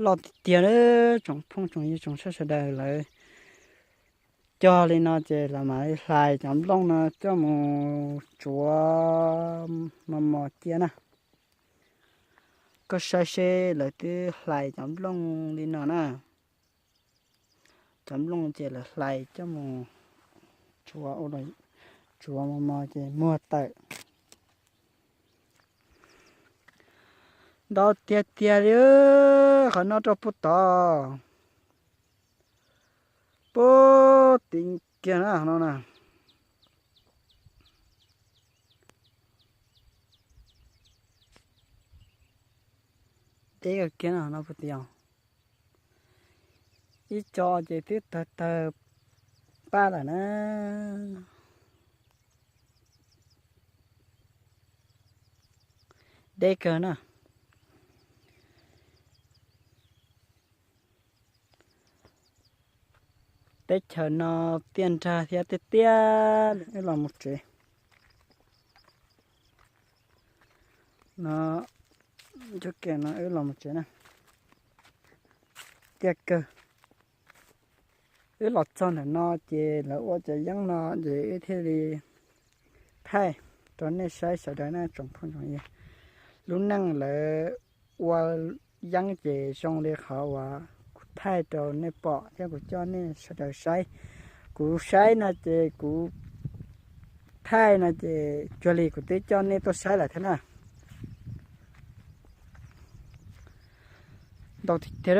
Loj tiag tiag, tsoom phooj tsoom ywg tsoom saib sawv daws, lawv cog li no ces lawv mam li hlais cov nplooj no coj mus tsuav mos mos cia na. Koj saib seb lawv twb hlais cov nplooj li no na. Cov nplooj ces lawv hlais coj mus tsuav, tsuav mos mos ces muag tawm. Ntau tiag tiag li, qhov no rau puag tod, puag tid kiag na no na. Deb kawg kiag no puag tid os. Ib co ces twb tawg tawg pab lawm na. Deb kawg na. Teb chaws no tiaj nrag thiab tiaj tiaj, wb los mus tsev. No, ncauj ke no wb los mus tsev na. Tiaj kawg. Wb los txog ntawm no ces lawv ua cov yeeb no ces wb thiaj li thaij rau nej saib sawv daws na tsoom phooj tsoom ywg. Lub neej lawv ua yeeb ces zoo li qhov uas kuv thaij rau nej pom thiab kuv coj nej sawv daws saib. Kuv saib no ces kuv thaij no ces cuag li kuv twb coj nej tuaj saib lawm thiab na. Ntau tiag tiag,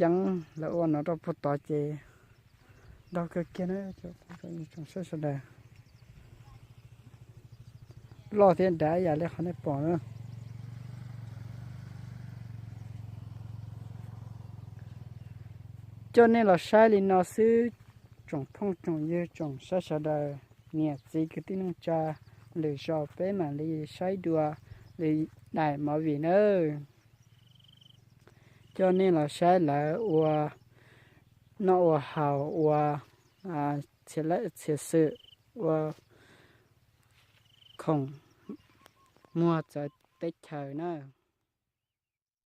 yeeb lawv ua no rau puag tod ces ntau kawg kiag na. Tsoom saib sawv daws, loj thiab dav ib yam li qhov nej pom na. Coj nej los saib li no xwb, tsoom phooj tsoom ywg tsoom saib sawv daws, niam txiv kwv tij neej tsa, lwm zaus peb mam li saib dua lwm daim movie nawb. Coj nej los saib lawv ua noj ua haus, ua txhiv xwm, ua khoom muag txawv teb chaws na.